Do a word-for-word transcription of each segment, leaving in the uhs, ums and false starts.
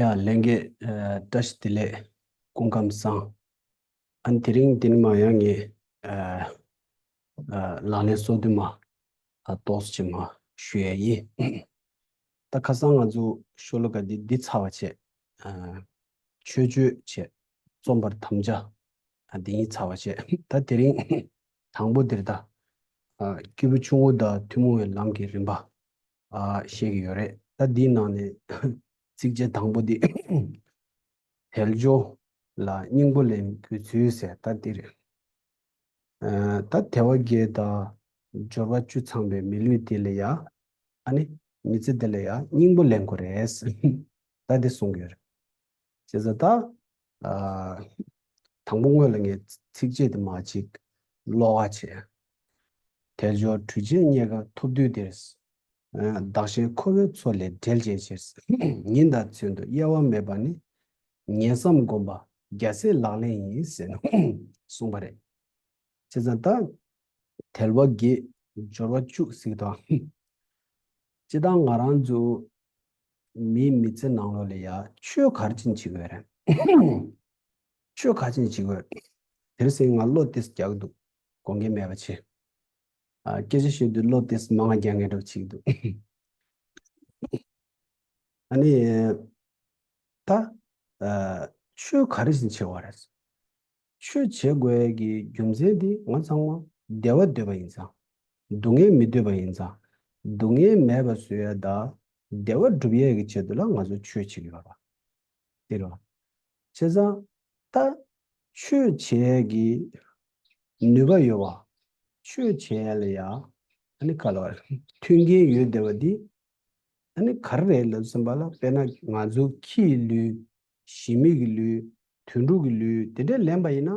ཡ་ལྷན་རྒྱས། ཨ། བཀྲ་ཤིས་བདེ་ལེགས། སྐུ་ཁམས་བཟང་། ཨ་ནི་དེ་རིང་འདི་ནས་མར་ཡང་ངས་ཨ་ཨ་ལག་ལེན་སོ་བདུན་མ་ཨ་ཏོག་ཙམ་ཅིག་མར་ཞུ་ཡས་ཡིན། ད་ཁ་སང་ང་ཚོ་ཤོ་ལོ་ཀ་འདི་འདི་ཚར་བ་བྱས། ཨ་མཆོད་བརྗོད་བྱས། རྩོམ་པར་དམ་བཅའ། ཨ་འདི་གཉིས་ཚར་བ་བྱས། ད་དེ་རིང་དང་པོ་འདིར་ད་ཨ་སྐྱེས་བུ་ཆུང་ངུ་དང་ཐུན་མོང་བའི་ལམ་གྱི་རིམ་པ་ཨ་བཤད་ཀྱི་ཡོད་རེད། ད་འདིའི་ནང་ནས་ཚིགས་བཅད་དང་པོ་འདི། དལ་འབྱོར་ལ་སྙིང་པོ་ལེན་དགོས་ཚུལ་ཟེར་ད་འདི་རེད། ཨ་ད་དལ་བ་བརྒྱད་དང་འབྱོར་བ་བཅུ་ཚང་བའི་མི་ལུས་དེ་ལ་ཡ། ཨ་ནི་མི་ཚེ་འདི་ལ་ཡ་སྙིང་པོ་ལེན་དགོས་རེད། ད་འདི་གསུང་གི་ཡོད་རེད། བྱས་ཙང་ད། ཨ་དང་པོ་སྔོན་ལ་ངས་ཚིགས་བཅད་དེ་མར་ཅིག་ཀློག་ག་བྱས། དལ་འབྱོར་གྲོལ་ཕྱིར་རྙེད་དཀའ་ཐོབ་དུས་འདིར། ཨ་བདག་གཞན་འཁོར་བའི་མཚོ་ལས་བསྒྲལ་བྱའི་ཕྱིར། ཉིན་དང་མཚན་དུ་གཡེལ་བ་མེད་པ་ནི། ཉན་བསམ་སྒོམ་པ་རྒྱལ་སྲས་ལག་ལེན་ཡིན་ཟེར་ནས་གསུངས་པ་རེད། བྱས་ཙང་ད། དལ་བ་བརྒྱད། འབྱོར་བ་བཅུ་ཟེར་གི་འདུག་སྤྱིར་བཏང་ང་རང་ཚོ་མིའི་མི་ཚེ་ནང་ལོགས་ལ་ཡ་ཆོས་ག་རེ་བྱེད་ཀྱི་ཡོད་རེད། ཆོས་ག་རེ་བྱེད་ཀྱི་ཡོད་རེད། དེར་སེང་ང་བློ་ཏོག་ཙམ་རྒྱག་གི་འདུག་དགོངས་འགལ་མེད་པ་བྱས། ཨ་སྐད་ཆ་བཤད་དུས་བློ་ཏོག་ཙམ་མང་ང་རྒྱག་མཁན་འདྲ་བོ་བྱེད་ཀྱི་འདུག་ཨ་ནི། ད། ཨ་ཆོས་ག་རེ་བྱེད་ཀྱི་ཡོད་རེད། ཆོས་བྱེད་དགོས་ཀྱི་རྒྱུ་མཚན་དེ་ང་ཚང་མ་བདེ་བ་འདོད་པ་ཡིན་ཙང་། སྡུག་བསྔལ་མི་འདོད་པ་ཡིན་ཙང་། སྡུག་བསྔལ་མེད་པ་བཟོ་ཡ་དང་བདེ་བ་སྒྲུབ་ཡས་ཀྱི་ཆེད་དུ་ལ་ང་ཚོ་ཆོས་བྱེད་ཀྱི་ཡོད་རེད་བ། དེ་རེད་བ། བྱས་ཙང་ད་ཆོས་བྱེད་ཡས་ཀྱི་ནུས་པ་ཡོད་བ། ཆོས་བྱེད་ཡས་ལ་ཡ་ཨ་ནི་ག་ལ་བ་མཐུན་རྐྱེན་ཡོད་བསྡད་པ་འདི་ཨ་ནི་ག་རེ་རེད་ལབ་ཟིན་པ་ལ་དཔེར་ན་ང་ཚོ་ཁྱིའི་ལུས། ཞི་མི་གི་ལུས། དུད་འགྲོ་གི་ལུས་དེ་འདྲ་ལེན་པ་ཡིན་ན།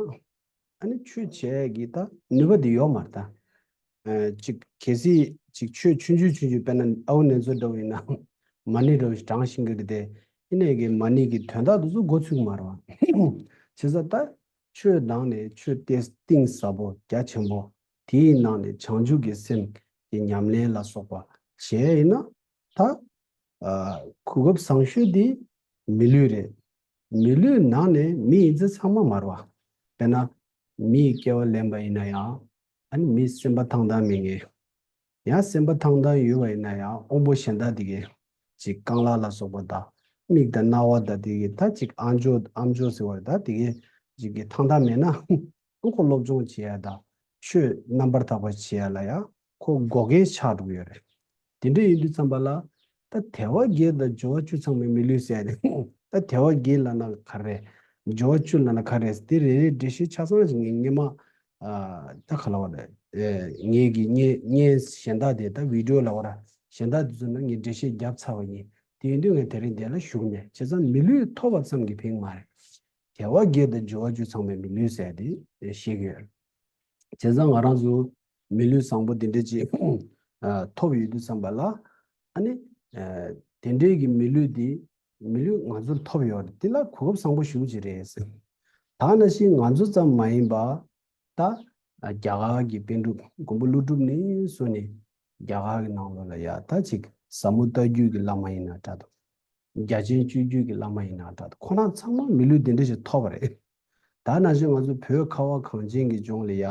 ཨ་ནི་ཆོས་བྱས་ཀྱི་ད་ནུས་པ་དེ་ཡོད་མ་རེད་ད། ཨ་ཅིག་གལ་སྲིད་ཅིག་ཆོས་ཆུང་ཆུང་ཆུང་ཆུང་དཔེར་ན་ཨའུ་ནེ་ཚོ་འདྲ་བོ་ཡིན་ན་མ་ཎི་འདྲ་བོ་ཞིག་བགྲང་ཤེས་ཀྱི་རེད་དེ། ཡིན་ནའི་གི་མ་ཎི་གི་དོན་དག་དེ་ཚོ་མགོ་ཚོད་ཀྱི་མ་རེད་བ། བྱས་ཙང་ད་ཆོས་ནང་ནས་ཆོས་ཏོག་ཙམ་གཏིང་ཟབ་པོ་རྒྱ་ཆེན་པོ། དེའི་ནང་ནས་བྱང་ཆུབ་ཀྱི་སེམས་ཀྱི་ཉམས་ལེན་ལ་སོགས་པ་བྱས་ཡིན་ན། ད། ཨ་གོ་སྐབས་བཟང་ཤོས་དེ་མི་ལུས་རེད། མི་ལུས་ནང་ནས་མི་ཡིན་ཚད་ཚང་མ་མ་རེད་བ། དཔེར་ན། མི་ཡི་སྐྱེ་བ་ལེན་པ་ཡིན་ན་ཡང་། ཨ་ནི་མི་སེམས་པ་ཐང་ཐང་མེད་མཁན། ཡང་སེམས་པ་ཐང་ཐང་ཡོད་པ་ཡིན་ན་ཡང་དབང་པོ་གཞན་དག་དེ་གའི་ཅིག་རྐང་ལག་ལ་སོགས་པ་དང་། མིག་དང་རྣ་བ་དང་དེ་གའི་ད་ཅིག་ཨམ་ཅོག་ཨམ་ཅོག་ཟེར་བ་ད་དེ་གའི་ཅིག་གི་ཐང་ཐང་མེད་ན། ཨ་ཁོ་སློབ་སྦྱོང་བྱེད་ཡ་དང་ཆོས་རྣམ་པར་དག་པ་བྱེད་ཡ་ལ་ཡང་ཁོ་འགོག་རྐྱེན་ཆགས་འགྲོ་གི་ཡོད་རེད། དེ་འདྲ་ཡིན་དུས་ཙམ་པ་ལ་ད་དལ་བ་བརྒྱད་དང་འབྱོར་བ་བཅུ་ཚང་བའི་མི་ལུས་ཟེར་ནས་ད་དལ་བ་བརྒྱད་ལབ་ན་ག་རེ། འབྱོར་བ་བཅུ་ལབ་ན་ག་རེ་དེ་རེ་རེ་འགྲེལ་བཤད་ཆ་ཚང་ཞིག་ངས་སྔོན་མ་ཨ་ད་ག་ལབ་པ་རེད། ངས་ཀྱི་བརྙན་བརྙན་གཞན་དག་དེ་ད་བི་ཌིའོ་ལབ་པ་ར་གཞན་དག་དེ་ཚོ་ནང་ངས་འགྲེལ་བཤད་བརྒྱབ་ཚར་བ་ཡིན། དེ་ཡིན་དུས་ངས་དེ་རིང་འདི་ལ་ཞུགས་ནས་བྱས་ཙང་མི་ལུས་ཐོབ་པ་ཙམ་གྱིས་ཕན་གྱི་མ་རེད། དལ་བ་བརྒྱད་དང་འབྱོར་བ་བཅུ་ཚང་བའི་མི་ལུས་ཟེར་ཏེ་བཤད་ཀྱི་ཡོད། བྱས་ཙང་ང་རང་ཚོ་མི་ལུས་བཟང་པོ་འདི་འདྲ་ཅིག་ཨ་ཐོབ་ཡོད་དུས་ཙམ་པ་ལ་ཨ་ནི་ཨ་དེ་འདྲའི་གི་མི་ལུས་འདི་མི་ལུས་ང་ཚོར་ཐོབ་ཡོད་རེད། འདི་ལ་གོ་སྐབས་བཟང་པོ་ཞེ་པོ་ཅིག་རེད་ཟེར། ད་ནང་བཞིན་ང་ཚོ་ཙམ་མ་ཡིན་པ། ད་རྒྱ་གར་གྱི་པཎ་གྲུབ་མགོན་པོ་ཀླུ་སྒྲུབ་ནས་བཟུང་ནས་རྒྱ་གར་གྱི་ནང་ལོགས་ལ་ཡ་ད་ཅིག་ཟབ་མོ་ལྟ་བརྒྱུད་ཀྱི་བླ་མ་ཡིན་ན་འདྲ་འདུག་རྒྱ་ཆེན་སྤྱོད་བརྒྱུད་ཀྱི་བླ་མ་ཡིན་ན་འདྲ་འདུག་ཁོ་རང་ཚང་མ་མི་ལུས་འདི་འདྲ་ཞིག་ཐོབ་པ་རེད། ད་ནང་བཞིན་ང་ཚོ་བོད་ཁ་བ་གངས་ཅན་གྱི་ལྗོངས་ལ་ཡ་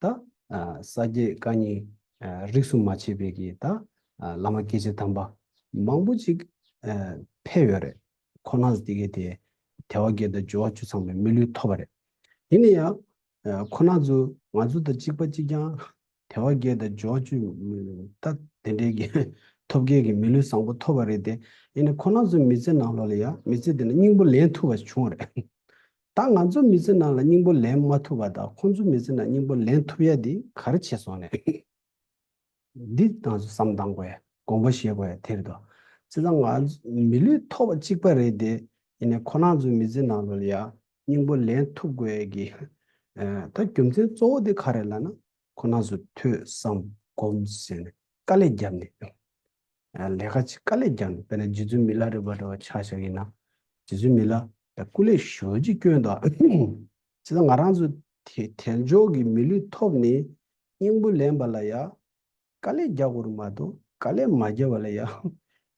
ད་ཨ་ས་སྐྱ་བཀའ་རྙིང་ཨ་རིས་སུ་མ་ཆད་པའི་གི་ད་ཨ་བླ་མ་སྐྱེས་ཆེན་དམ་པ་མང་པོ་ཅིག་ཨ་ཕེབས་ཡོད་རེད། ཁོ་རང་ཚོ་དེ་གའི་དེ་དལ་བ་བརྒྱད་དང་འབྱོར་བ་བཅུ་ཚང་བའི་མི་ལུས་ཐོབ་པ་རེད། ཡིན་ན་ཡང་། ཁོ་རང་ཚོ་ང་ཚོ་དང་གཅིག་པ་གཅིག་རྐྱང་། དལ་བ་བརྒྱད་དང་འབྱོར་བཅུ། ད་དེ་འདྲའི་གི་ཐོབ་མཁན་གྱི་མི་ལུས་བཟང་པོ་ཐོབ་པ་རེད་དེ། ཡིན་ནའི་ཁོ་རང་ཚོའི་མི་ཚེ་ནང་ལོགས་ལ་ཡང་མི་ཚེ་དེ་ནི་སྙིང་པོ་ལེན་ཐུབ་པ་བྱུང་བ་རེད། ད་ང་ཚོ་མི་ཚེ་ནང་ལ་སྙིང་པོ་ལེན་མ་ཐུབ་པ་དང་ཁོང་ཚོའི་མི་ཚེ་ནང་སྙིང་པོ་ལེན་ཐུབ་ཡ་དེ་ག་རེ་བྱས་སོང་ནས། འདི་ང་ཚོ་བསམ་བཏང་དགོས་ཡ། དགོངས་པ་བཞེས་དགོས་ཡ་དེ་རེད་དོ། བྱས་ཙང་ང་ཚོ་མི་ལུས་ཐོབ་པ་གཅིག་པ་རེད་དེ། ཡིན་ནའི་ཁོ་རང་ཚོའི་མི་ཚེ་ནང་ལོགས་ལ་ཡ་སྙིང་པོ་ལེན་ཐུབ་དགོས་ཡ་གི་ཨ་ད་རྒྱུ་མཚན་གཙོ་བོ་དེ་ག་རེ་ལབ་ན། ཁོ་རང་ཚོ་ཐོས་བསམ་སྒོམ་ཟེར་ནས་དཀའ་ལས་བརྒྱབ་ནས། ཨ་ལས་ཀ་ཅིག་དཀའ་ལས་བརྒྱབ་ནས། དཔེར་ན་རྗེ་བཙུན་མི་ལ་རས་པ་འདྲ་བ་ཆ་བཞག་ཡིན་ན། རྗེ་བཙུན་མི་ལ་ཡ་སྐུ་ལས་ཞེ་པོ་ཅིག་བསྐྱོན་འདུག་བྱས་ཙང་ང་རང་ཚོ་དེ་དལ་འབྱོར་གྱི་མི་ལུས་ཐོབ་ནས་སྙིང་པོ་ལེན་པ་ལ་ཡ་དཀའ་ལས་རྒྱག་དགོས་རེད་མ་གཏོགས་དཀའ་ལས་མ་བརྒྱབ་པ་ལ་ཡ་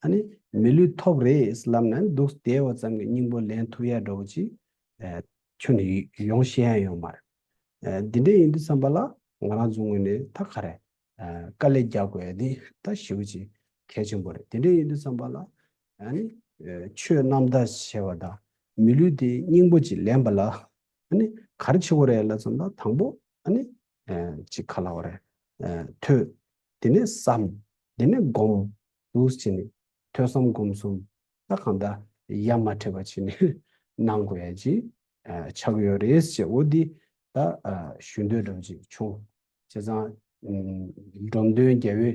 ཨ་ནི་ མི་ལུས་ཐོབ་རེད་ལབ་ན་འདུག་བསྡད་པ་ཙམ་གྱིས་སྙིང་པོ་ལེན་ཐུབ་ཡ་འདྲ་བོ་ཅིག་ཨ་ཁྱོན་ནས་ཡོང་ཤེས་ཡ་ཡོད་མ་རེད། ཨ་འདི་འདྲ་ཡིན་དུས་ཙམ་པ་ལ་ང་རང་ཚོ་ངོས་ནས་ད་ག་རེ། ཨ་དཀའ་ལས་རྒྱག་དགོས་ཡ་འདི་ད་ཞེ་པོ་ཅིག་གལ་ཆེན་པོ་རེད། དེ་འདྲ་ཡིན་དུས་ཙམ་པ་ལ་ཨ་ནི་ཨ་ཆོས་རྣམ་དག་བྱས་པ་དང་མི་ལུས་དེ་སྙིང་པོ་ཅིག་ལེན་པ་ལ་ཨ་ནི་ག་རེ་བྱེད་དགོས་རེད་ལབ་ཙམ་ད་དང་པོ་ཨ་ནི་ཨ་ཅིག་ག་ལབ་དགོས་རེད། ཨ་ཐོས། དེ་ནས་བསམ། དེ་ནས་སྒོམ། འདུག་བྱས་ནས་ཐོས་བསམ་སྒོམ་གསུམ་ད་གང་ལྟར་ཡ་མ་བྲལ་བ་བྱས་ནས་གནང་དགོས་ཡ་ཅིག་ཨ་ཆགས་ཡོད་རེད་ཅེས་འོ་འདི་ད་ཨ་ཞུ་འདོད་འདྲ་བོ་ཅིག་བྱུང་། བྱས་ཙང་ཨ་འབྲོམ་སྟོན་རྒྱལ་བའི་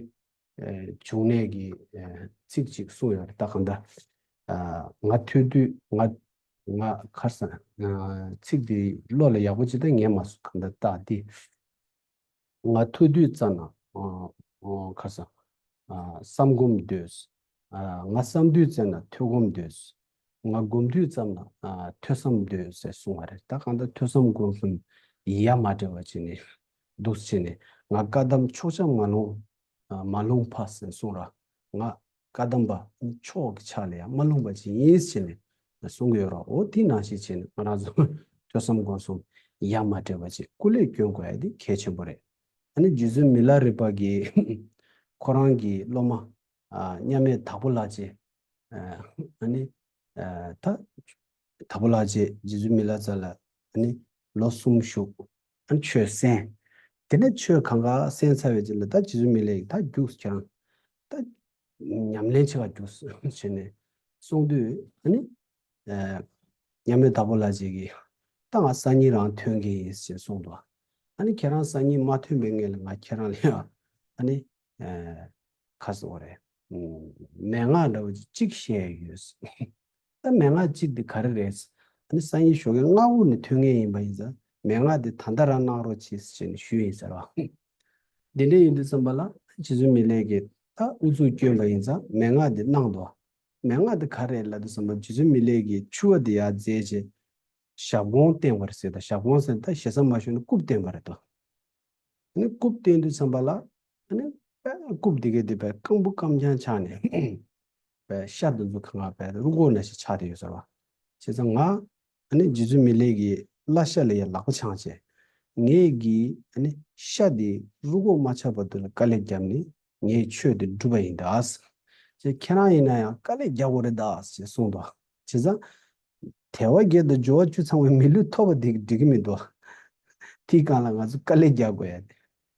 ཨ་འབྱུང་གནས་ཀྱི་ཨ་ཚིག་ཅིག་གསུངས་ཡོད་རེད། ད་གང་ལྟར་ཨ་ང་ཐོས་དུས་ང་ང་ག་རེ་ཟེར་ཨ་ཚིག་འདི་བློ་ལ་ཡག་པོ་ཅིག་ད་ངེས་མ་སོང་། གང་ལྟར་ད་འདི། ང་ཐོས་དུས་ཙམ་ན་ཨ་ཨ་ག་རེ་ཟེར་ཨ་བསམ་སྒོམ་སྡོད། ཨ་ང་བསམ་དུས་ཙམ་ན་ཐོས་སྒོམ་སྡོད། ང་སྒོམ་དུས་ཙམ་ན་ཨ་ཐོས་བསམ་སྡོད་ཟེར་གསུངས་པ་རེད། ད་གང་ལྟར་ཐོས་བསམ་སྒོམ་གསུམ་ཡ་མ་བྲལ་བ་བྱས་ནས་འདུག་བྱས་ནས་ང་བཀའ་གདམས་ཕྱོགས་ཆ་མ་ལྷུང་ཨ་མ་ལྷུང་ཕ་ཟེར་གསུངས་ར། ང་བཀའ་གདམས་པ་ཕྱོགས་ཀྱི་ཆ་ལ་ཡང་མ་ལྷུང་བ་ཅིག་ཡིན་ཟེར་ནས་གསུང་གི་ཡོད་ར། འོ་དེ་ནང་བཞིན་བྱས་ནས་ང་རང་ཚོ་ཐོས་བསམ་སྒོམ་གསུམ་ཡ་མ་བྲལ་བ་ཅིག་སྐུ་ལས་བསྐྱོན་དགོས་ཡ་དེ་གལ་ཆེན་པོ་རེད། ཨ་ནི་རྗེ་བཙུན་མི་ལ་རས་པ་གིས་ཁོ་རང་གི་སློབ་མ་ཨ་མཉམ་མེད་དྭགས་པོ་ལྷ་རྗེ་ཨ་ཨ་ནི་ཨ་ད་དྭགས་པོ་ལྷ་རྗེ་རྗེ་བཙུན་མི་ལ་རྩ་ལ་ཨ་ནི་ལོ་གསུམ་བཞུགས། ཨ་ནི་ཆོས་གསན། དེ་ནས་ཆོས་གང་ག་གསན་ཚར་བའི་རྗེས་ལ་ད་རྗེ་བཙུན་མི་ལས་ཀྱིས་ད་རྒྱུགས་ཁྱེད་རང་ད་ཉམས་ལེན་བྱེད་ག་རྒྱུགས་ཟེར་ནས་གསུངས་དུས་ཨ་ནི་ཨ་མཉམ་མེད་དྭགས་པོ་ལྷ་རྗེ་གིས་ད་ང་སང་ཉིན་རང་ཐོན་གྱི་ཡིན་ཞེས་གསུངས་འདུག་ཨ་ནི་ཁྱེད་རང་སང་ཉིན་མ་ཐོན་པའི་སྔོན་ལ་ང་ཁྱེད་རང་ལ་ཡང་ཨ་ནི་ཨ་ག་རེ་ཟེར་དགོས་རེད། ཨ་མན་ངག་འདྲ་བོ་ཅིག་གཅིག་བཤད་ཡོད། ད་མན་ངག་གཅིག་དེ་ག་རེ་རེད། ཨ་ནི་སང་ཉིན་ཞོགས་ཀས་སྔ་པོ་ནས་ཐོན་མཁན་ཡིན་པ་ཡིན་ཙང་མན་ངག་དེ་ད་ལྟ་རང་གནང་རོགས་གྱིས་ཟེར་ནས་ཞུས་ཡིན་ཟེར་བ། དེ་འདྲ་ཡིན་དུས་ཙམ་པ་ལ་རྗེ་བཙུན་མི་ལས་ཀྱིས་ད་ཨུ་ཚུགས་བསྐྱོན་པ་ཡིན་ཙང་མན་ངག་དེ་གནང་འདུག་མན་ངག་དེ་ག་རེ་རེད་ལབ་དུས་ཙམ་པ་རྗེ་བཙུན་མི་ལས་ཀྱིས་ཕྱུ་པ་དེ་ཡར་འཛེགས་བྱས་ཞབས་གོང་བསྟན་པ་རེད་ཟེར། ད་ཞབས་གོང་ཟེར་ད་ཞེ་ས་མ་ཞུས་ན་རྐུབ་བསྟན་པ་རེད་དོ། ཨ་ནི་རྐུབ་བསྟན་དུས་ཙམ་པ་ལ་ཨ་ནི་དཔེ་རྐུབ་འདི་གའི་དེ་དཔེ་སྐམ་པོ་སྐམ་རྐྱང་ཆགས་ནས་དཔེ་ཤ་དེ་ཚོ་གང་ག་དཔེ་རུས་ཁོག་ནང་བཞིན་ཆགས་བསྡད་ཡོད་ཟེར་བ། བྱས་ཙང་ང་ཨ་ནི་རྗེ་བཙུན་མི་ལས་ཀྱི་བརླ་ཤ་ལ་ཡ་ལག་པ་འཆང་བྱས། ངས་ཀྱི་ཨ་ནི་ཤ་དེ་རུས་ཁོག་མ་ཆགས་བར་དུ་ལ་དཀའ་ལས་བརྒྱབ་ནས་ངས་ཆོས་དེ་བསྒྲུབས་པ་ཡིན་ད། ཅེས་ཁྱེད་རང་ཡིན་ན་ཡང་དཀའ་ལས་རྒྱག་དགོས་རེད་ད་ཅེས་གསུངས་འདུག་བྱས་ཙང་། དལ་བ་བརྒྱད་དང་འབྱོར་བ་བཅུ་ཚང་བའི་མི་ལུས་ཐོབ་པ་དེ་འགྲིག་གི་མི་འདུག་དེའི་སྒང་ལ་ང་ཚོ་དཀའ་ལས་རྒྱག་དགོས་ཡ་དེ།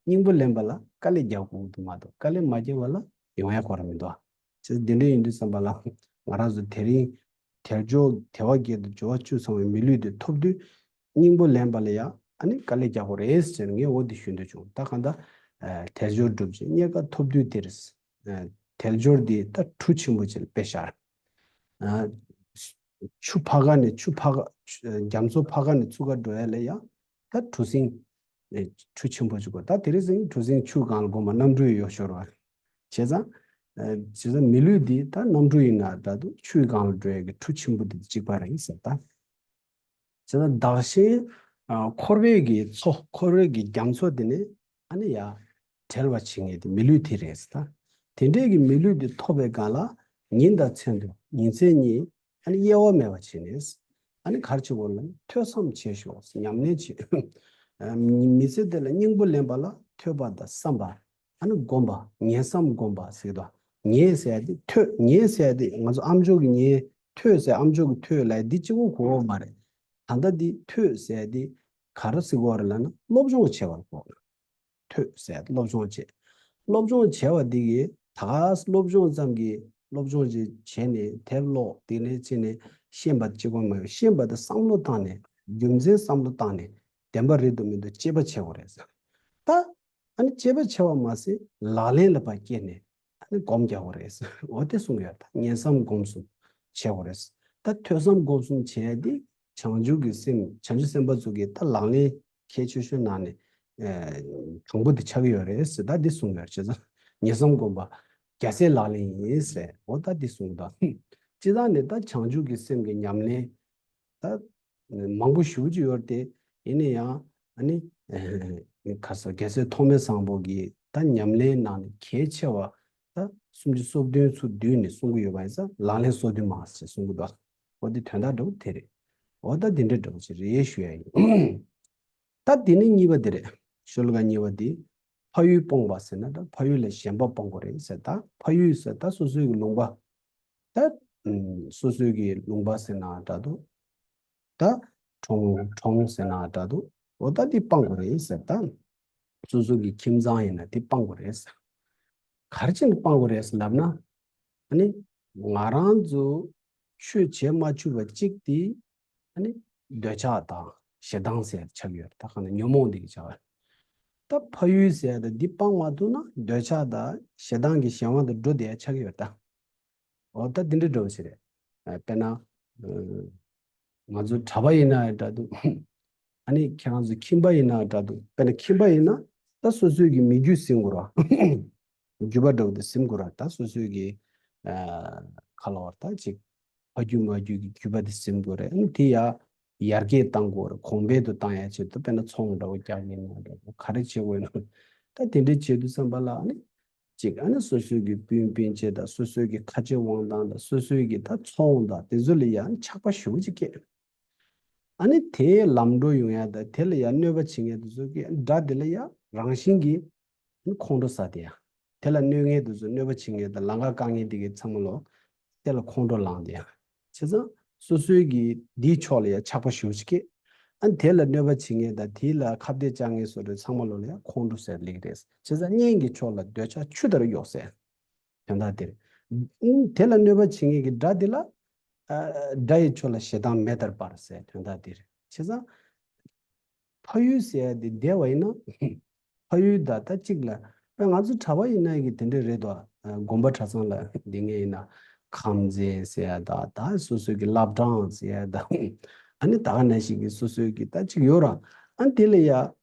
སྙིང་པོ་ལེན་པ་ལ་དཀའ་ལས་རྒྱག་དགོས་ཀྱི་འདུག་མ་གཏོགས་དཀའ་ལས་མ་བརྒྱབ་པ་ལ་ཡོང་ཡ་ཁོ་རང་མི་འདུག་བྱས་ཙང་དེ་འདྲ་ཡིན་དུས་ཙམ་པ་ལ་ང་རང་ཚོ་དེ་རིང་དལ་འབྱོར་དལ་བ་བརྒྱད་དང་འབྱོར་བ་བཅུ་ཚང་བའི་མི་ལུས་དེ་ཐོབ་དུས་སྙིང་པོ་ལེན་པ་ལ་ཡང་ཨ་ནི་དཀའ་ལས་རྒྱག་དགོས་རེད་ཟེར་ནས་ངས་འོ་འདི་ཞུ་འདོད་བྱུང་། ད་གང་ལྟར་ཨ་དལ་འབྱོར་སྒྲུབ་ཅིང་རྙེད་དཀའ་ཐོབ་དུས་འདིར། ཨ་དལ་འབྱོར་འདི་ད་གྲུ་ཆེན་པོ་ཅིག་ལ་དཔེ་བཞག་ཨ་ཆུ་ཕར་ཁ་ནས་ཆུ་ཕར་ཁ་ཆུ་རྒྱ་མཚོ་ཕར་ཁ་ནས་ཚུར་ཁ་འགྲོ་ཡ་ལ་ཡང་ད་གྲུ་གཟིངས་ཨ་གྲུ་ཆེན་པོ་ཅིག་དགོས། ད་དེ་རིང་སང་གྲུ་གཟིངས་ཆུ་སྒང་ལ་དགོས་མ་གནམ་གྲུ་ཡོད་ཤོར་བ། བྱས་ཙང་། ཨ་བྱས་ཙང་མི་ལུས་འདི་ད་གནམ་གྲུ་ཡིན་ན་འདྲ་འདུག་ཆུའི་སྒང་ལ་འགྲོ་ཡ་གི་གྲུ་ཆེན་པོ་འདི་གཅིག་པ་རེད་ཟེར་ད། བྱས་ཙང་བདག་གཞན་ཨ་འཁོར་བའི་གི་མཚོ་འཁོར་བའི་གི་རྒྱ་མཚོ་འདི་ནས་ཨ་ནི་ཡར་བྲལ་བ་བྱེད་མཁན་དེ་མི་ལུས་དེ་རེད་ཟེར་ད། དེ་འདྲའི་གི་མི་ལུས་འདི་ཐོབ་པའི་སྒང་ལ་ཉིན་དང་མཚན་དུ་ཉིན་མཚན་གཉིས་ཨ་ནི་དབྱེ་བ་མེད་པ་བྱས་ནས་ཨ་ནི་ག་རེ་བྱེད་དགོས་ལབ་ན་ཐོས་བསམ་བྱེད་ཤོག་ཉམས་ལེན་བྱེད། ཨ་མི་ཚེ་འདི་ལ་སྙིང་པོ་ལེན་པ་ལ་ཐོས་པ་དང་བསམ་པ། ཨ་ནི་སྒོམ་པ། ངེས་བསམ་སྒོམ་པ་ཟེར་གྱི་འདུག་ངེས་ཟེར་ཡ་དེ་ཐོས། ངེས་ཟེར་ཡ་དེ་ང་ཚོ་ཨ་མཆོག་གི་ངེས། ཐོས་ཟེར་ཨ་མཆོག་གི་ཐོས་ལབ་ཡ་འདི་གཅིག་པོ་གོ་བ་མ་རེད། ད་ལྟ་འདི་ཐོས་ཟེར་ཡ་དེ་ག་རེ་ཟེར་གྱི་ཡོད་རེད་ལབ་ན་སློབ་སྦྱོང་བྱེད་པར་གོ། ཐོས་ཟེར་ཡ་དེ་སློབ་སྦྱོང་བྱེད། སློབ་སྦྱོང་བྱས་པ་འདི་གིས་ད་ག་སློབ་སྦྱོང་ཙམ་གྱིས་སློབ་སྦྱོང་ཅིག་བྱས་ནས་དེབ་ཀློག་དེ་ནས་ཅི་ནས་ཤེས་པ་གཅིག་པོ་མ་ཡོང་། ཤེས་པ་དེ་བསམ་བློ་བཏང་ནས་རྒྱུ་མཚན་བསམ་བློ་བཏང་ནས་བདེན་པ་རེད་འདུག་མི་འདུག་དཔྱད་པ་བྱེད་དགོས་རེད་ཟེར། ད། ཨ་ནི་དཔྱད་པ་བྱས་པ་མ་ཟད་ལག་ལེན་ལ་ཕར་བསྐྱལ་ནས་ཨ་ནི་སྒོམ་རྒྱག་དགོས་རེད། འོ་དེ་གསུང་གི་ཡོད། ད་ངེས་བསམ་སྒོམ་གསུམ་བྱེད་དགོས་རེད། ད་ཐོས་བསམ་སྒོམ་གསུམ་བྱས་ཏེ་བྱང་ཆུབ་ཀྱི་སེམས་བྱང་ཆུབ་སེམས་དཔའ་ཚོ་གི་ད་ལག་ལེན་གལ་ཆེ་ཤོས་ནང་ནས་ཨ་དང་པོ་དེ་ཆགས་ཀྱི་ཡོད་རེད་ཟེར། ད་འདི་གསུང་གི་ཡོད་རེད། བྱས་ཙང་ངེས་བསམ་སྒོམ་པ་རྒྱལ་སྲས་ལག་ལེན་ཡིན་ཟེར། འོ་ད་འདི་གསུང་གི་འདུག་སྤྱིར་བཏང་ནས་ད་བྱང་ཆུབ་ཀྱི་སེམས་ཀྱི་ཉམས་ལེན། ད་མང་པོ་ཞེ་པོ་ཅིག་ཡོད་རེད་དེ། ཡིན་ན་ཡང་ཨ་ནི་ཨེ་ག་ཟེར་རྒྱལ་སྲས་ཐོགས་མེད་བཟང་པོ་གི་ད་ཉམས་ལེན་ནང་ནས་གལ་ཆེ་བ་ ད་སུམ་ཅུ་སོ་བདུན་ཚུར་བསྡུས་ནས་གསུང་གི་ཡོད་པ་ཡིན་ཙང་ལག་ལེན་སོ་བདུན་མ་ཞེས་གསུང་གི་འདུག་འོ་དེ་དོན་དག་འདྲ་བོ་དེ་རེད། འོ་ད་དེ་འདྲ་འདྲ་བོ་ཅིག་རེད་ཞུ་ཡ་ཡིན། ད་དེ་ནས་གཉིས་པ་དེ་རེད། ཤོ་ལོ་ཀ་གཉིས་པ་དེ། ཕ་ཡུལ་སྤོང་བ་ཟེར་ན་ད་ཕ་ཡུལ་ལས་གཞན་པ་སྤོང་དགོས་རེད་ཟེར། ད་ཕ་ཡུལ་ཟེར་ད་སོ་སོའི་གི་ལུང་པ། ད་ཨུམ་སོ་སོའི་གི་ལུང་པ་ཟེར་ན་འདྲ་འདུག་ད་གྲོང་གྲོང་ཟེར་ན་འདྲ་འདུག་འོ་ད་དེ་སྤང་དགོས་རེད་ཟེར། ད་སོ་སོ་གི་ཁྱིམ་ཚང་ཡིན་ན་དེ་སྤང་དགོས་རེད་ཟེར། ག་རེ་བྱས་ནས་སྤང་དགོས་རེད་ཟེར་ལབ་ན། ཨ་ནི་ང་རང་ཚོ་ཆོས་བྱེད་མ་བཅུག་པ་གཅིག་དེ་ཨ་ནི་འདོད་ཆགས་དང་ཞེ་སྡང་ཟེར་ཆགས་ཡོད་རེད། ད་གང་ན་ཉོན་མོངས་འདི་གི་ཆགས་ཡོད། ད་ཕ་ཡུལ་ཟེར་ཡ་ད་འདི་སྤང་མ་ཐུབ་ན་འདོད་ཆགས་དང་ཞེ་སྡང་གི་གཞན་དབང་དུ་འགྲོ་བསྡད་ཡ་ཆགས་ཡོད་ད། འོ་ད་འདི་འདྲ་འདྲ་བོ་ཞིག་རེད། ཨ་དཔེར་ན། ཨ་ང་ཚོ་གྲྭ་པ་ཡིན་ན་འདྲ་འདུག་ཨ་ནི་ཁྱེད་རང་ཚོ་ཁྱིམ་པ་ཡིན་ན་འདྲ་འདུག་དཔེར་ན་ཁྱིམ་པ་ཡིན་ན་ད་སོ་སོའི་གི་མི་རྒྱུད་ཟིན་དགོས་ར། རྒྱུད་པ་འདྲ་བོ་དེ་ཟིན་དགོས་ར། ད་སོ་སོའི་གི་ཨ་ཁ་ལོ་བར་ད་ཅིག་ཕ་རྒྱུད་མ་རྒྱུད་ཀྱི་རྒྱུད་པ་དེ་ཟིན་དགོས་རེད། ཨ་ནི་དེ་ཡ་ཡར་རྒྱས་གཏང་དགོས་རེད། གོང་འཕེལ་དུ་གཏང་ཡ་ཆེད་དུ་དཔེར་ན་ཚོང་འདྲ་བོ་རྒྱག་ཡིན་ན་འདྲ་བོ་ག་རེ་བྱེད་དགོས་ན། ད་དེ་འདྲའི་ཆེད་དུ་བསམ་པ་ལ་ཨ་ནི་ཅིག་ཨ་ནི་སོ་སོའི་གི་སྤུན་སྤུན་མཆེད་དང་སོ་སོའི་གི་ཁ་རྗེ་དབང་ཐང་དང་སོ་སོའི་གི་ད་ཚོང་དང་དེ་ཚོ་ལ་ཡང་ཆགས་པ་ཞེ་པོ་ཅིག་སྐྱེས། ཨ་ནི་དེའི་ལམ་འགྲོ་ཡོང་ཡ་དང་དེ་ལ་ཡང་གནོད་པ་བྱེད་མཁན་དེ་ཚོ་གི་དགྲ་དེ་ལ་ཡང་རང་བཞིན་གྱིས་ཁོང་ཁྲོ་ཟ་དེ་ཡ། དེ་ལ་གནོད་མཁན་དེ་ཚོ་གནོད་པ་བྱེད་མཁན་དང་ལམ་ཁ་བཀག་མཁན་དེ་གའི་ཚང་མ་ལོ། དེ་ལ་ཁོང་ཁྲོ་ལངས་དེ་ཡ། བྱས་ཙང་སོ་སོའི་གི་དེའི་ཕྱོགས་ལ་ཡ་ཆགས་པ་ཞེ་པོ་ཅིག་སྐྱེས། ཨ་ནི་དེ་ལ་གནོད་པ་བྱེད་མཁན་དང་དེ་ལ་ཁ་གཏད་བཅག་མཁན་སོགས་དེ་ཚང་མ་ལོ་ལ་ཡ་ཁོང་ཁྲོ་ཟེར་ལེགས་རེད། བྱས་ཙང་གཉེན་གྱི་ཕྱོགས་ལ་འདོད་ཆགས་ཆུ་ལྟར་གཡོ་ཟེར། དོན་དག་དེ་རེད། ཨ་ནི་དེ་ལ་གནོད་པ་བྱེད་མཁན་གྱི་དགྲ་དེ་ལ། ཨ་དགྲ་ཡི་ཕྱོགས་ལ་ཞེ་སྡང་མེ་ལྟར་འབར་ཟེར་དོན་དག་དེ་རེད། བྱས་ཙང་། ཕ་ཡུལ་ཟེར་ཡ་དེ་བསྡད་པ་ཡིན་ན། ཕ་ཡུལ་དང་ད་གཅིག་ལ། དཔེ་ང་ཚོ་གྲྭ་པ་ཡིན་ན་གི་དེ་འདྲ་རེད་དོ། ཨ་དགོན་པ་གྲྭ་ཚང་ལ་བསྡད་མཁན་ཡིན་ན། ཁམས་ཚན་ཟེར་ཡ་ད་ད་སོ་སོའི་གི་བླ་བྲང་ཟེར་ཡ་ད། ཨ་ནི་ད་ག་ནང་བཞིན་གི་སོ་སོའི་གི་ད་གཅིག་ཡོད་ར། ཨ་ནི་དེ་ལ་ཡ་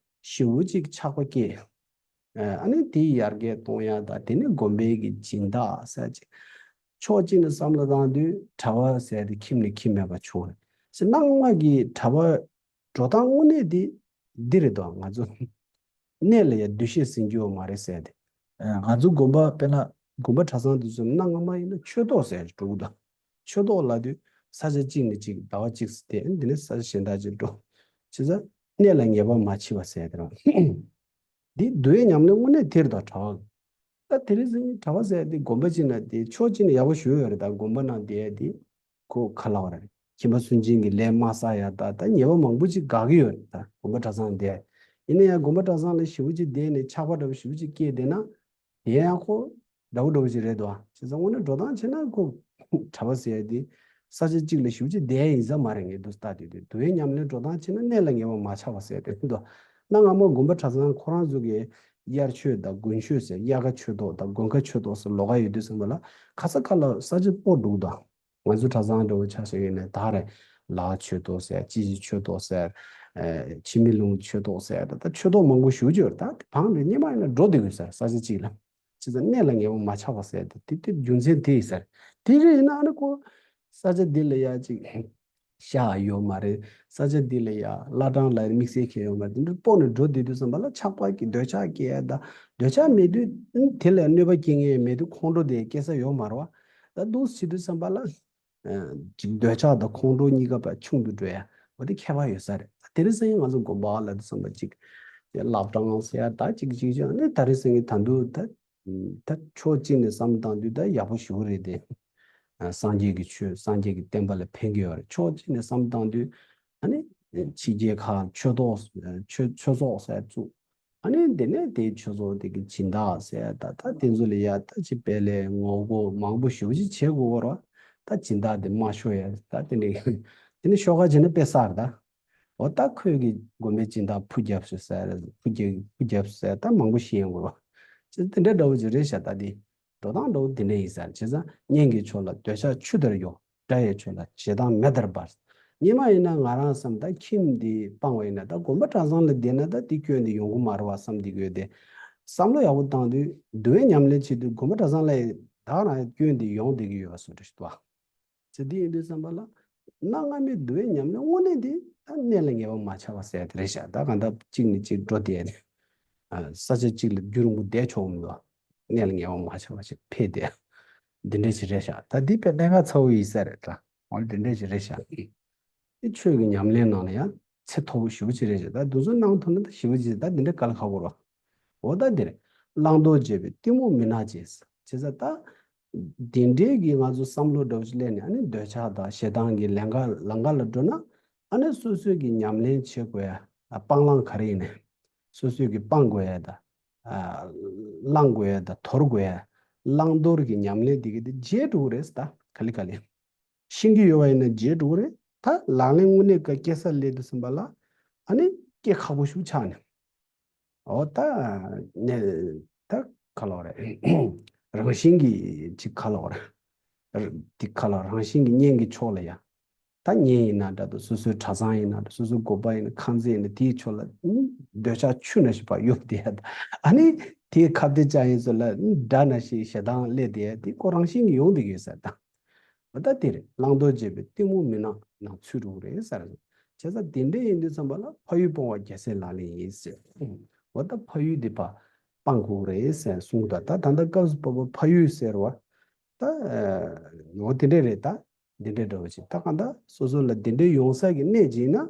ཞེ་པོ་ཅིག་ཆགས་པ་སྐྱེས། ཨ་ནི་དེ་ཡར་རྒྱས་གཏོང་ཡ་ད་དེ་ནི་དགོན་པའི་གི་སྦྱིན་བདག་ཟེར་ཅིག་ཕྱོགས་གཅིག་ནས་བསམ་བློ་བཏང་དུས་གྲྭ་པ་ཟེར་དེ་ཁྱིམ་ནས་ཁྱིམ་མེད་པ་བྱུང་རེད། ཟེར་ན་སྔོན་མ་གི་གྲྭ་པ་འགྲོ་སྟངས་དངོས་གནས་དེ་འདི་རེད་དོ། ང་ཚོ་གནས་ལ་ཡ་འདུ་ཤེས་ཟིན་རྒྱུ་ཡོད་མ་རེད་ཟེར་ཏེ། ཨ་ང་ཚོ་དགོན་པ་དཔེར་ན་དགོན་པ་གྲྭ་ཚང་དེ་ཚོ་གནའ་སྔ་མ་ཡིན་ན་ཆོས་ཐོག་ཟེར་འགྲོ་གི་འདུག་ཆོས་ཐོག་ལབ་དུས་ས་ཆ་གཅིག་ནས་གཅིག་ཟླ་བ་གཅིག་ཙམ་བསྡད། འདི་ནས་ས་ཆ་གཞན་དག་ཅིག་འགྲོ། བྱས་ཙང་གནས་ལ་ངེས་པ་མ་མཆིས་པ་ཟེར་དེ་རང་། འདི་འདུལ་བའི་ཉམས་ལེན་དངོས་གནས་དེ་རེད་དོ། གྲྭ་པ། ད་དེ་རིང་ཟེར་ནི་གྲྭ་པ་ཟེར་དེ་དགོན་པ་གཅིག་ན་དེ་ཕྱོགས་གཅིག་ནས་ཡག་པོ་ཞུ་ཡོད་རེད། ད་དགོན་པ་ནང་བསྡད་དེ་ཁོ་ཁ་ལག་རེད། ཁྱིམ་པ་སུན་འབྱིན་གྱི་ལས་མ་བསགས་ཡ་ད་ད་ཉེས་པ་མང་པོ་ཅིག་དགག་གི་ཡོད་རེད། ད་དགོན་པ་གྲྭ་ཚང་བསྡད་ཡིན་ན་ཡང་དགོན་པ་གྲྭ་ཚང་ལ་ཞེ་པོ་ཅིག་བསྡད་ནས་ཆགས་པ་འདྲ་པོ་ཞེ་པོ་ཅིག་སྐྱེས་བསྡད་ན། དེ་ཡང་ཁོ་འདྲ་བོ་འདྲ་བོ་ཅིག་རེད་དོ། བྱས་ཙང་དངོས་གནས་འགྲོ་སྟངས་བྱས་ན་ཁོ་གྲྭ་པ་ཟེར་ཡ་དེ་ས་ཆ་གཅིག་ལ་ཞེ་པོ་ཅིག་བསྡད་ཡ་ཡིན་ས་མ་རེད། ངས་འདུག་ལྟ་དུས་དེ་འདུལ་བའི་ཉམས་ལེན་འགྲོ་སྟངས་བྱས་ན་གནས་ལ་ངེས་པ་མ་ཆགས་པ་ཟེར་ཡ་དེ་རེད་དོ། གནའ་སྔ་མོ་དགོན་པ་གྲྭ་ཚང་ཁོ་རང་ཚོ་གི་དབྱར་ཆོས་དང་དགུན་ཆོས་ཟེར། དབྱར་ཁ་ཆོས་ཐོག་དང་དགུན་ཁ་ཆོས་ཐོག་ཟེར་ལོགས་ཀ་ཡོད་དུས་ཙམ་པ་ལ་ག་ས་ག་ལ་ས་ཆ་སྤོ་འགྲོ་གི་འདུག་ང་ཚོ་གྲྭ་ཚང་འདྲ་བོ་ཆ་བཞག་ཡིན་ན་ད་རེད། ལ་ཆོས་ཐོག་ཟེར། ཅི་ཞིག་ཆོས་ཐོག་ཟེར། ཨེ་འཆི་མེད་ལུང་ཆོས་ཐོག་ཟེར། ད་ད་ཆོས་ཐོག་མང་པོ་ཞེ་པོ་ཅིག་ཡོད་རེད། ད་དེ་བང་རེད། སྔོན་མ་ཡིན་ན་འགྲོ་བསྡད་དགོས་ཟེར། ས་ཆ་གཅིག་ལ། བྱས་ཙང་གནས་ལ་ངེས་པ་མ་ཆགས་པ་ཟེར་ཏེ་དེ་དེ་རྒྱུ་མཚན་དེ་ཡིན་ཟེར། དེ་རེད་ཡིན་ན་ཨ་ནི་ཁོ་ས་ཆ་འདི་ལ་ཡ་ཅིག་ཤག་ཡོད་མ་རེད། ས་ཆ་འདི་ལ་ཡ་བླ་བྲང་ལ་དམིགས་བསལ་གང་ཡོད་མ་རེད། དེ་འདྲ་སྤོ་ནས་འགྲོ་བསྡད་དུས་ཙམ་པ་ལ་ཆགས་པ་གི་འདོད་ཆགས་སྐྱེ་ཡ་ད་འདོད་ཆགས་མེད་དུས་དེ་ལ་གནོད་པ་སྐྱེལ་མཁན་མེད་དུས་ཁོང་ཁྲོ་དེ་སྐྱེ་ས་ཡོད་མ་རེད་བ། ད་འདུག་བྱེད་དུས་ཙམ་པ་ལ། ཅིག་འདོད་ཆགས་དང་ཁོང་ཁྲོ་གཉིས་ཀ་བ་ཆུང་དུ་འགྲོ་ཡ། འོ་དེ་ཁྱད་པར་ཡོད་ས་རེད། དེ་རིང་སང་ཉིན་ང་ཚོ་དགོན་པ་ལ་དུ་བསམ་པ་ཅིག་བླ་བྲང་ཟེར་ཡ་ད་ཅིག་ཅིག་ཅིག་ནི་ད་རིང་སང་ཉིན་ད་དུང་ད་ད་ཕྱོགས་གཅིག་ནས་བསམ་བཏང་དུས་ད་ཡག་པོ་ཞེ་པོ་རེད་དེ། སངས་རྒྱས་ཀྱི་ཆོས་སངས་རྒྱས་ཀྱི་བསྟན་པ་ལ་ཕན་གྱི་ཡོད་རེད། ཕྱོགས་གཅིག་ནས་བསམ་བཏང་དུས་ཨ་ནི་ཕྱི་རྒྱལ་ཁག་ཆོས་ཐོག་ཆོས་ཆོས་ཚོགས་ཟེར་བཙུགས། ཨ་ནི་དེ་ནས་དེའི་ཆོས་ཚོགས་དེ་གི་སྦྱིན་བདག་ཟེར་ཡ་ད་ད་དེ་ཚོ་ལ་ཡ་ད་ཅི་དཔེ་ལས་ངོ་རྒོལ་མང་པོ་ཞེ་པོ་ཅིག་བྱེད་དགོས་པ་རེད་བ། ད་སྦྱིན་བདག་དེ་མ་ཤོར་ཡ་ད་དེ་ནས་དེ་ནས་ཤོག་ཁ་བྱས་ན་དཔེ་གསར་ད། འོ་ད་ཁོས་གི་དགོན་པའི་སྦྱིན་བདག་ཕུ་རྒྱབ་ཟེར་ཟེར་ཕུ་རྒྱབ་ཕུ་རྒྱབ་ཟེར་ད་མང་པོ་ཤེས་ཡོང་དགོས་རེད་བ། ཅི་དེ་འདྲ་འདྲ་བོ་ཅིག་རེད་ཤག་ད་དེ་འགྲོ་སྟངས་འདྲ་བོ་དེ་འདྲ་ཡིན་ས་རེད། བྱས་ཙང་གཉེན་གྱི་ཕྱོགས་ལ་འདོད་ཆགས་ཆུ་ལྟར་གཡོ། དགྲ་ཡི་ཕྱོགས་ལ་ཞེ་སྡང་མེ་ལྟར་འབར། སྔོན་མ་ཡིན་ན་ང་རང་བསམ་ད་ཁྱིམ་འདི་སྤངས་པ་ཡིན་ན་ད་དགོན་པ་གྲྭ་ཚང་ལ་བསྡད་ན་ད་དེ་སྐྱོན་འདི་ཡོང་གི་མ་རེད་བ་བསམ་བསྡད་ཀྱི་ཡོད་དེ། བསམ་བློ་ཡག་པོ་བཏང་དུས་འདུལ་བའི་ཉམས་ལེན་བྱེད་དུས་དགོན་པ་གྲྭ་ཚང་ལ་ད་རང་སྐྱོན་འདི་ཡོང་བསྡད་ཀྱི་ཡོད་པ་བཟོ་འདྲ་ཞིག་འདུག་བ། ཚེ་འདི་ཡིན་དུས་བསམ་པ་ལ་གནའ་སྔ་མོའི་འདུལ་བའི་ཉམས་ལེན་དངོས་གནས་འདི་ད་གནས་ལ་ངེས་པ་མ་ཆགས་པ་ཟེར་དེ་རེད་ཤག་ད་གང་ལྟར་གཅིག་ནས་གཅིག་འགྲོ་བསྡད་ནས་ས་ཆ་གཅིག་ལ་རྒྱུན་རིང་པོ་བསྡད་ཆོག་མི་འདུག་གནས་ལ་ངེས་པ་མ་ཆགས་པ་ཞིག་ཕེབས་ཏེ། འདི་འདྲ་ཞིག་རེད་ཤག་ད་འདི་དཔེ་གནད་འགག་ཚ་བོ་ཡིན་ས་རེད་ད། འོ་འདི་འདྲ་ཞིག་རེད་ཤག་འདི་ཆོས་ཀྱི་ཉམས་ལེན་ནང་ལ་ཡང་ཚད་མཐོ་པོ་ཞེ་པོ་ཅིག་རེད་ཤག་ད་འདི་ཚོ་གནང་ཐུབ་ན་ད་ཞེ་པོ་ཅིག་ད་འདི་འདྲ་དཀའ་ལས་ཁག་པོ་རེད་བ། འོ་ད་འདིར། བླང་དོར་བྱས་པའི་གཏི་མུག་མུན་ནག་བྱས། བྱས་ཙང་ད། འདི་འདྲའི་གི་ང་ཚོ་བསམ་བློ་འདྲ་བོ་ཞིག་སླེབས་ནས་ཨ་ནི་འདོད་ཆགས་དང་ཞེ་སྡང་གི་ལམ་ཁ་ལམ་ཁ་ལ་འགྲོ་ན། ཨ་ནི་སོ་སོའི་གི་ཉམས་ལེན་བྱེད་དགོས་ཡ། ཨ་སྤང་བླང་ག་རེ་ཡིན་ནའི། སོ་སོའི་གི་སྤང་དགོས་ཡ་དང་། ཨ་བླང་དགོས་ཡ་དང་དོར་དགོས་ཡ། བླང་དོར་གི་ཉམས་ལེན་འདི་གི་དེ་བརྗེད་འགྲོ་གི་རེད་ད་ག་ལེ་ག་ལེ། ཤེས་ཀྱི་ཡོད་པ་ཡིན་ན་བརྗེད་འགྲོ་གི་རེད། ད་ལག་ལེན་དངོས་གནས་ཀ་སྐྱེ་ས་སླེབས་དུས་ཙམ་པ་ལ་ཨ་ནི་སྐྱེ་ཁག་པོ་ཞིག་ཆགས་ནས། འོ་ད་ནས་ད་ག་ལོག་རེད། རང་བཞིན་གྱིས་ཅིག་ག་ལོག་རེད། འདི་ག་ལོག་རང་བཞིན་གྱི་གཉེན་གྱི་ཕྱོགས་ལ་ཡ། ད་གཉེན་ཡིན་ན་འདྲ་འདུག་སོ་སོའི་གྲྭ་ཚང་ཡིན་ན་འདྲ་སོ་སོའི་དགོན་པ་ཡིན་ན་ཁང་ཚན་ཡིན་ན་དེའི་ཕྱོགས་ལ་འདོད་ཆགས་ཆུ་ནང་བཞིན་པ་གཡུག་བསྡད་ཡ་ད། ཨ་ནི་དེའི་ཁ་གཏད་བཅག་ཡིན་ཚོ་ལ་དགྲ་ནང་བཞིན་ཞེ་སྡང་སླེབས་བསྡད་ཡ་དེ་ཁོ་རང་བཞིན་གྱིས་ཡོང་བསྡད་ཀྱི་ཡོད་ས་ད། འོ་ད་དེ་རེད། བླང་དོར་བྱས་པའི་གཏི་མུག་མུན་ནག་ནང་ཚུད་འགྲོ་གི་རེད་ཟེར། བྱས་ཙང་དེ་འདྲ་ཡིན་དུས་ཙམ་པ་ལ་ཕ་ཡུལ་སྤོང་བ་རྒྱལ་སྲས་ལག་ལེན་ཡིན་ཟེར། འོ་ད་ཕ་ཡུལ་འདི་ཕར་སྤང་དགོས་རེད་ཟེར་གསུངས་ད། ད་ད་ལྟ་སྐབས་སུ་བབ་པ་ཕ་ཡུལ་ཟེར་བ། ད་འོ་དེ་འདྲ་རེད་ད། འདི་འདྲ་འདྲ་བོ་ཅིག་ད་གང་ལྟར་སོ་སོ་ལ་འདི་འདྲ་ཡོང་ས་གི་གནད་ཅིག་ཡིན་ན།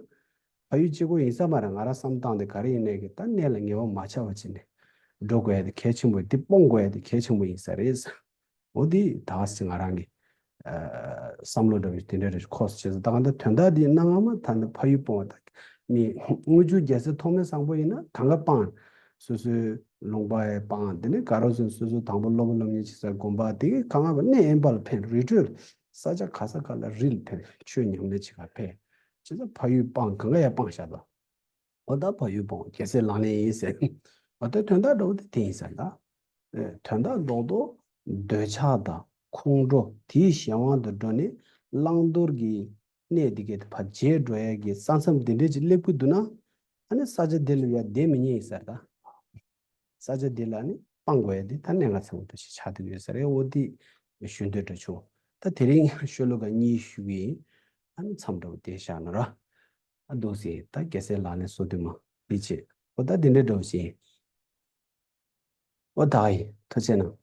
ཕ་ཡུལ་གཅིག་པོ་ཡིན་ས་མ་རེད། ང་རང་བསམ་སྟངས་དེ་ག་རེ་ཡིན་ནའི་གི་ད་གནས་ལ་ངེས་པ་མ་ཆགས་པ་བྱས་ནས་འགྲོ་དགོས་ཡ་དེ་གལ་ཆེན་པོ་འདི་སྤོང་དགོས་ཡ་དེ་གལ་ཆེན་པོ་ཡིན་ས་རེད། འོ་འདི་ད་ག་སེ་ང་རང་གི་ཨ་བསམ་བློ་འདྲ་བོ་དེ་འདྲ་རེ་འཁོར་སོང་བྱས་ཙང་ད་ག་འདི་དོན་དག་འདི་གནའ་སྔ་མ་ད་འདི་ཕ་ཡུལ་སྤོང་བ་ད་མི་དངུལ་ཆུ་རྒྱལ་སྲས་ཐོགས་མེད་བཟང་པོ་ཡིན་ན་གང་ག་སྤང་། སོ་སོའི་ལུང་པ་ཡང་སྤང་། དེ་ནས་ག་རོ་སོན་སོ་སོའི་དང་པོ་སློབ་སློབ་གཉེར་བྱེད་ས་དགོན་པ་དེ་གང་ག་བ་གནས་དབེན་པ་ལ་ཕན་རི་ཁྲོད་ས་ཆ་ག་ས་ག་ལ་རི་ལ་ཕན་ཆོས་ཉམས་ལེན་བྱེད་ག་ཕན། བྱས་ཙང་ཕ་ཡུལ་སྤང་གང་ག་ཡང་སྤང་བཞག་པ། འོ་ད་ཕ་ཡུལ་སྤོང་རྒྱལ་སྲས་ལག་ལེན་ཡིན་ཟེར། འོ་ད་དོན་དག་འདྲ་བོ་དེ་དེ་ཡིན་ཟེར་ད། ཨེ་དོན་དག་རྡོག་རྡོག་འདོད་ཆགས་དང་ཁོང་ཁྲོ་དེའི་གཞན་དབང་དུ་འགྲོ་ནས་བླང་དོར་གྱི་གནས་འདི་གའི་ཕར་བརྗེད་འགྲོ་ཡས་ཀྱི་ས་མཚམས་འདི་འདྲས་ཅིག་སླེབས་ཀྱི་འདུག་ན། ཨ་ནི་ས་ཆ་འདི་ལ་ཡང་བསྡད་མི་ཉན་ཡིན་ཟེར་ད། ས་ཆ་འདི་ལ་ནི་སྤང་དགོས་ཡ་འདི་ད་གནད་འགག་ཚ་བོ་འདྲ་ཞིག་ཆགས་བསྡད་ཡོད་ས་རེད། འོ་འདི་ཞུ་འདོད་འདྲ་བྱུང་། ད་དེ་རིང་ཤོ་ལོ་ཀ་གཉིས་ཞུ་གི་ཡིན། ཨ་ནི་མཚམས་འདྲ་བོ་དེ་བཞག་ན་ར། ཨ་འདུག་སེ་ད་རྒྱལ་སྲས་ལག་ལེན་སོ་བདུན་མ་འདི་བྱེད། འོ་ད་འདི་འདྲ་འདྲ་བོ་ཞིག་ཡིན། འོ་ད་ཡིན། ཐུགས་རྗེ་གནང་།